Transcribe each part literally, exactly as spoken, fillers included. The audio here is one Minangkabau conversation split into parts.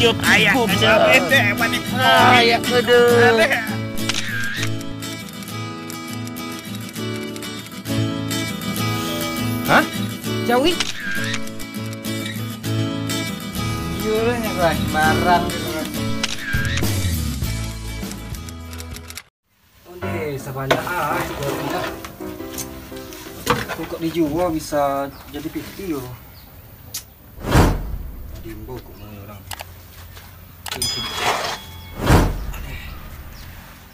Ayak kuda. Ayak kuda. Hah? Jawi? Iyo lah, nyo kan, barang gitu kan. Ondeh, sabanyak ah, eh, kuatinyo. Kok dijua bisa jadi piti yo. Diimbau kok mangoi urang.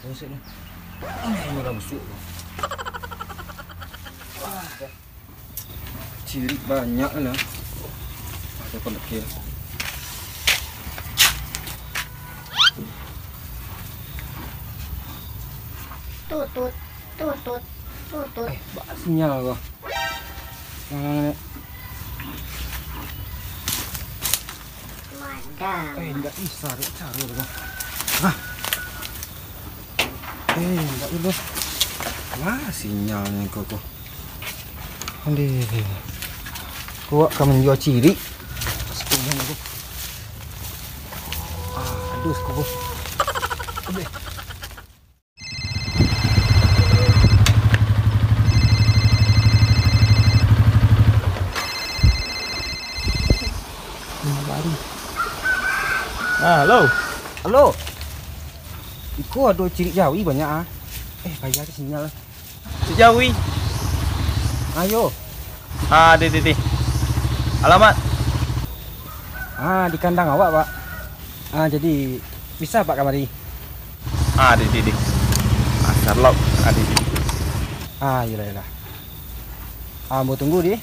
Buset ni. Aneh, urang busuk tu. Wah. Cirik banyak lah. Ada pun kecil. Tutut, tutut, tutut. Eh, bak sinyal ko. Yang Madam. Eh, ndak bisa, dek, caro tu. Hah? Eh, ndak dulu. Lah, sinyalnyo ko, ko. Ondeh. Ko awak ka manjua cirik. Sekolah ko. Ah, aduh, ko, ko. Ondeh. Ah, halo. Halo. Iko ado cirik jawi banyak ah. Eh, payah sinyal. Cirik jawi. Ayo. Ah, di, di, di. Alamat? Ah, di kandang awak, Pak. Ah, jadi bisa Pak kamari? Ah, di, di, di. Ah, Sherlock. Ah, di, di. Ah, iyolah, iyolah. Ah, ambo tunggu di.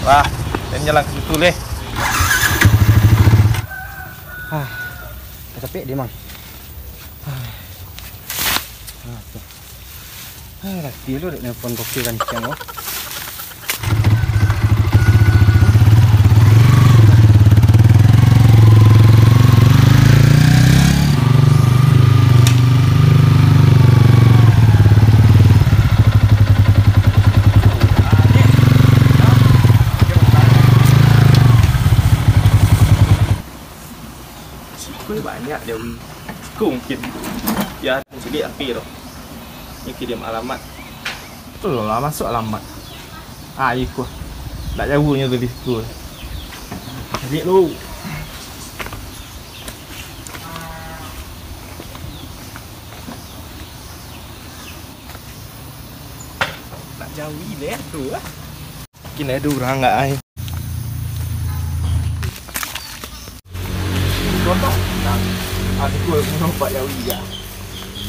Wah, den jalan ka situ leh. Ah, capek dia, Mang. Ah. Ah, tu. Ah, lah, dia lu dek nelpon kopi kan siang, wah. Siko banyak jawi. Siko mungkin. Ya, cegek H P tu. Ni kirim alamat. Tu lah, masuk alamat. Ah, iko. Ndak jauh nyo tu di siko. Cegek lu. Ndak jawi leh tu ah. Kini ado urang ndak ai? Contoh, nah, aku nampak jawi ya.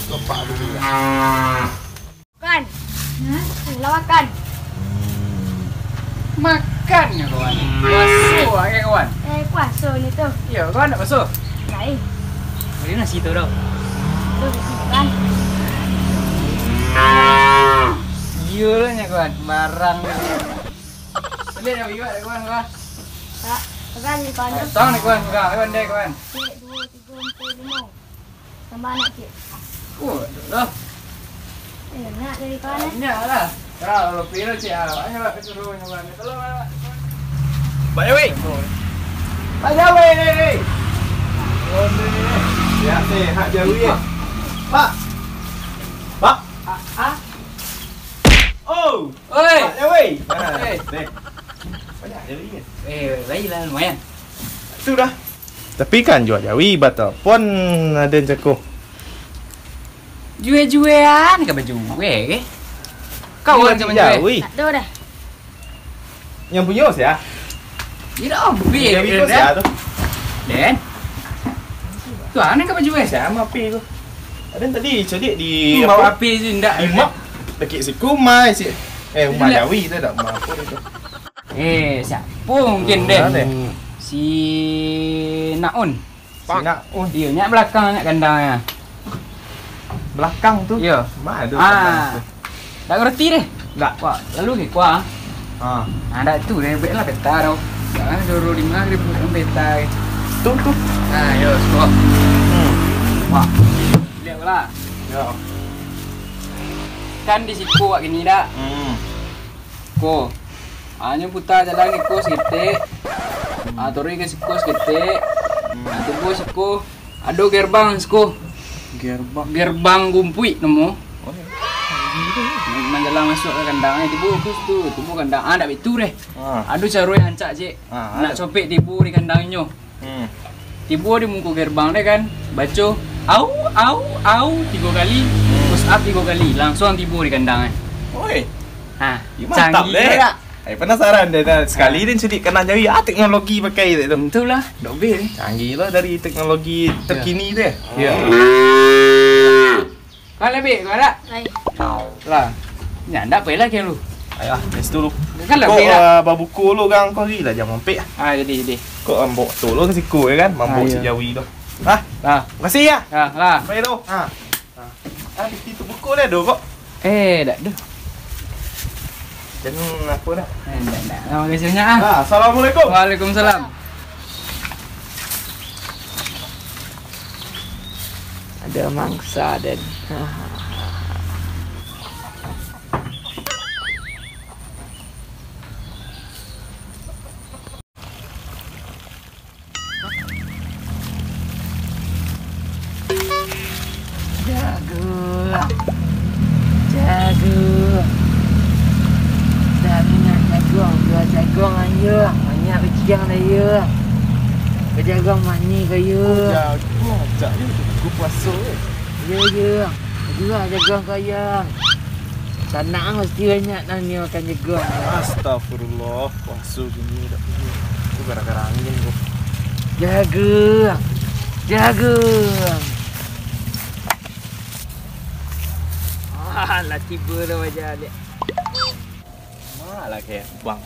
Nampak tu ya. Kan? Hmm? Lah makan. Makan nyo kawan. Puaso lah kawan. Eh, puaso ni tu. Iyo, kawan ndak puaso? Ndak eh. Bali nasi tu doh. Tu nasi kan. Iyo lah nyo kawan, barang. Bali dah biwak dah kawan, kawan. Tak, pegang di kawan tu. Tang ni kawan, pegang, kawan deh kawan. Cek, duo, tigo, ampek, limo. Tambah anak cik. Oh, aduh lah. Eh, nak dari kawan eh? Banyak lah. Kalau piro cik, ah, banyak lah kesuruh nyawa ni. Tolong lah. Pak Jawi. Pak Jawi. Ya, sehat Jawi ya. Pak. Pak. Ah, ah. Oh. Oi. Pak Jawi. Ah, eh. Deh. Banyak Jawi ya. Eh, baiklah lumayan. Sudah. Tapi kan jua jawi batelepon aden cako. Jue-juean ka bajue ke? Kawan sama jue. Jawi. Tak tahu dah. Yang punyo sia? Tidak obik. Jawi ko sia tu? Den. Tu anak ka bajue. Sia ma api ko? Aden tadi codiak di apa? Api tu indak. Di mak. Dekik siku mai si. Eh, rumah jawi tu dak rumah apa tu? Eh, siapo mungkin deh? Si Naun. Si Naun. Iyo, nyak balakang nyak gandang nyo. Balakang tu? Iyo. Ma ado gandang tu? Dak ngerti deh. Dak. Wah, lalu ke kuah. Ha. Nah, dak tu deh, bek lah peta tu. Dak suruh lima ribu pun peta. Tu tu. Nah, yo, siko. Hmm. Wah. Lihat lah. Yo. Kan di siko wak kini dak? Hmm. Ko. Ah, nyo puta jalan iko saketek. Ah, taruih ka siko saketek. Ah, tibo Siko, ado gerbang siko. Gerbang. Gerbang gumpuik namo. Oh, iyo. Nan jalan masuak ka kandang, eh, tibo ka situ, tibo kandang. Ah, ndak bitu deh. Ah. Ado caro nan rancak, cek. Ah, nak ado. Copek tibo di kandang inyo. Hmm. Tibo di muko gerbang deh kan, baco, "Au, au, au," tigo kali, hmm, push up tigo kali, langsuang tibo di kandang, eh. Oi. Ha, iyo mantap canggih deh. Dak? Ai, penasaran deh, nah, sekali ha. Deh, sidik kenal jari, ah, teknologi pakai tu. Tentulah, dobel ni. Canggih lah dari teknologi terkini tu, eh. Ya. Kau lebih, kau tak? Lai. Lah. Nya, ndak payah lah kian lu. Ayo, tes dulu. Kan kok, lebih lah. Ah, babuko lu, gang, kau hari lah jam ampek. Ah, jadi, jadi. Kok ambok tu lu ke siku, ya kan? Mambok ah, si iya. Jawi tu. Hah? Lah. Makasih, ya. Ya, lah. Baik tu. Ha. Ah, di situ buku lah tu kok. Eh, dak tu. Jangan apa dah. Eh, dak, dak. Terima kasih banyak, ah. Ah, assalamualaikum. Waalaikumsalam. Ada mangsa dan Jago. Jago. Dah minyak jaguang, jual jaguang ayo. Banyak ujian lah yo. Ke jaguang manih ka yo. Jaguang, jak yo, aku puaso, eh. Yo, yo. Jual jaguang ka yo. Sanak mesti banyak nan ni makan jaguang. Astagfirullah, puaso gini dak punya. Itu gara-gara angin tu. Jaguang. Jaguang. Ah, lah tibo dah wajah dia. Malah gerbang.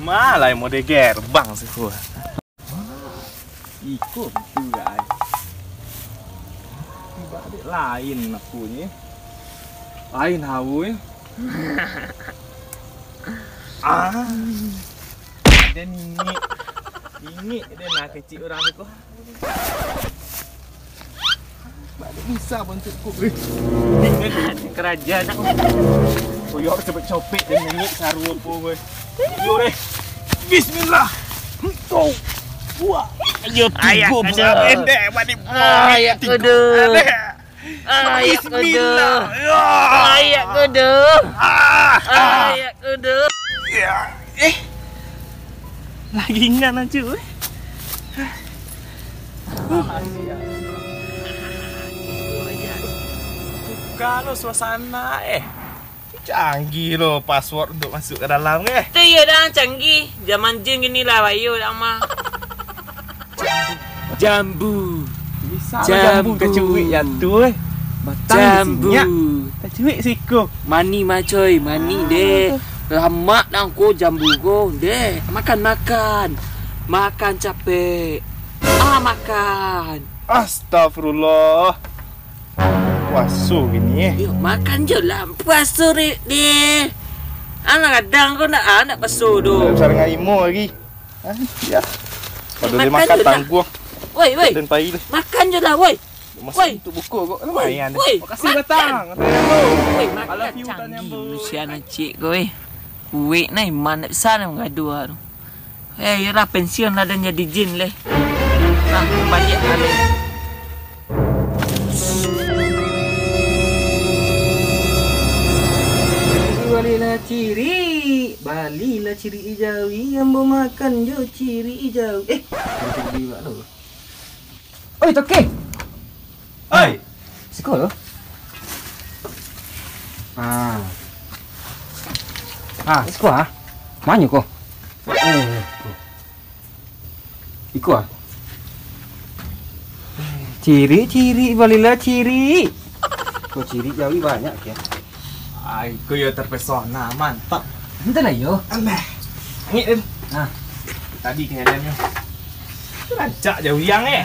Malah model gerbang sih gua. Iko pintu gak ai. Tiba dek lain aku ni. Lain hawa ni. Ah. Ada ningik. Ningik dia nak kecil orang tu. Balik bisa bantuk kau. Eh. Karaja nak. Oh, yo, cepet copek dan ningik saru apa gue. Yo deh. Bismillah. Tuh. Buah. Ayo, ayak tigo kudu. Buah pendek, balik. Ayak tigo kudu. Ayak. Ayak kudu. Bismillah. Ya. Ayak kudu. Ah. Ayak kudu. Ya. Eh. Lagi ingat aja, eh. Buka lo suasana, eh. Canggih lo password untuk masuk ke dalam, eh. Tu iyo dah canggih. Zaman jin gini lah, bayo dah mah. Jambu. Bisa lah jambu, jambu. Tacuik yang tu, eh. Batang jambu. Isinya. Tacuik siko. Mani mah, coy, mani ah, deh. Lamak dah ko jambu ko, deh. Makan, makan. Makan capek. Ah, makan. Astagfirullah. Puaso gini, eh. Yo, makan je lah. Puaso, deh. Anak kadang ko nak, ah, nak puaso tu. Saringan imo lagi. Ah, ya. Pado dia makan makan je lah. Tangguang. Woi, woi. Dan pai lah. Makan je lah, woi. Masuk woi. Untuk buku kok. Woi, lumayan. Woi. Makasih makan. Batang. Woi, makan. Alah, view canggih tanya, bro. Manusia nacik kau, eh. Kuik nah iman nak bisa nak mengadu tu. Eh, iyalah pensiun lah dan jadi jin leh. Nah, balik balik. Balilah cirik, balilah cirik ijau, ambo makan jo cirik ijau. Eh, oi, Toke. Oi. Siko lo. Ah. Ah, siko ah. Manyo ko? Eh, ko. Iko ah. Cirik, cirik, balilah cirik. Ko cirik jawi banyak, ya. Ai, ko yo terpesona, mantap. Entah lah yo. Alah. Angin, Din. Nah. Tadi kejadiannya. Rancak jawi yang, eh.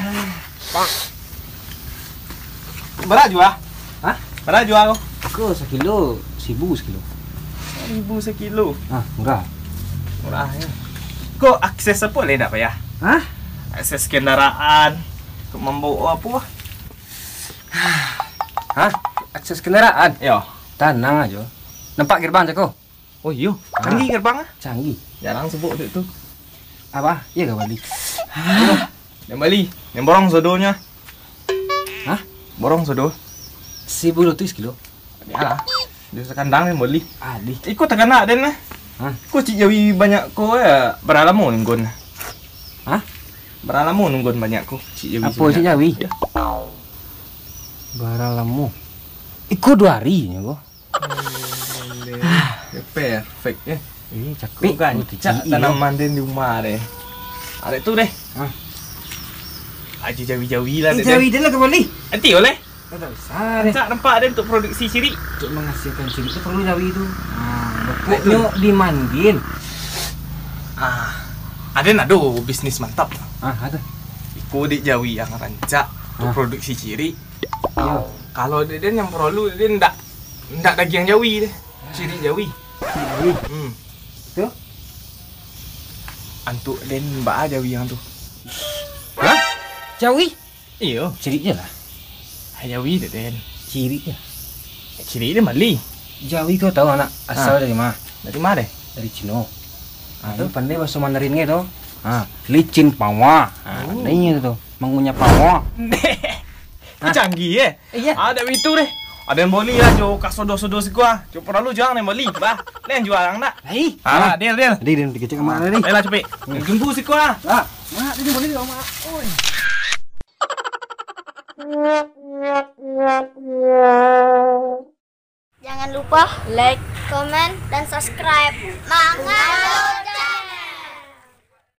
Bara jua? Hah? Bara jua ko? Ko sakilo, saribu sakilo. Saribu sakilo? Ah, murah. Murah, ya. Ko akses apa lai ndak payah? Hah? Akses kendaraan, untuk mambawa apa? Hah? Akses kendaraan? Yo. Tanang ajo. Nampak gerbang cako? Oh iyo, ah. Canggih gerbang ah. Canggih. Jarang sebut dek tu. Apa? Iya kah bali? Hah? Nan bali, nan borong sodonyo. Hah? Borong sodo. Saribu limo ratuih sakilo. Alah, di sakandang nan bali. Adih. Iko takana den lah. Hah? Ko cik jawi banyak ko, bara lamo nunggun? Hah? Bara lamo nunggun banyak ko cik jawi? Apo banyak? Cik jawi? Yo. Bara lamo? Iko duo hari nyo ko. Perfect, eh. Eh, cakep. Ko gancak tanaman den di rumah den. Arek tu deh. Hah? Aji jawi-jawi lah. Eh, jawi den lah ka bali. Nanti boleh. Rancak nampak den untuk produksi cirik. Untuk menghasilkan cirik tu perlu jawi tu. Nah, pokoknyo dimandin. Ah, aden ado bisnis mantap. Ah, ado. Iko dek jawi nan rancak untuk produksi cirik. Iyo. Kalau dek den nan porlu, dek den ndak, ndak dagiang jawi deh. Cirik jawi. Cirik jawi. Hmm. Tu? Antuk den baa jawi nan tu? Hah? Jawi? Iyo. Cirik je lah. Ai jawi dek den. Cirik je. Cirik den bali. Jawi ko tahu anak asal dari ma? Dari ma deh? Dari Cino. Ah, tu pandai bahaso Mandarin nyo tu. Ha, licin pawa. Ha, pandai nyo tu. Mangunyah pawa. Deh. Ko canggih, eh? Iyo. Ah, dak bitu deh. Aden bali lah jo ka sodo-sodo siko ah. Jo paralu jo ang nan bali, bah. Nan juo ang nak. Lai. Ah, deal, deal. Tadi den dikecek ka mak tadi. Ayolah, capek. Tunggu siko ah. Lah, mak tadi bali jo mak. Oi. Jangan lupa like, comment, dan subscribe. Mangayo.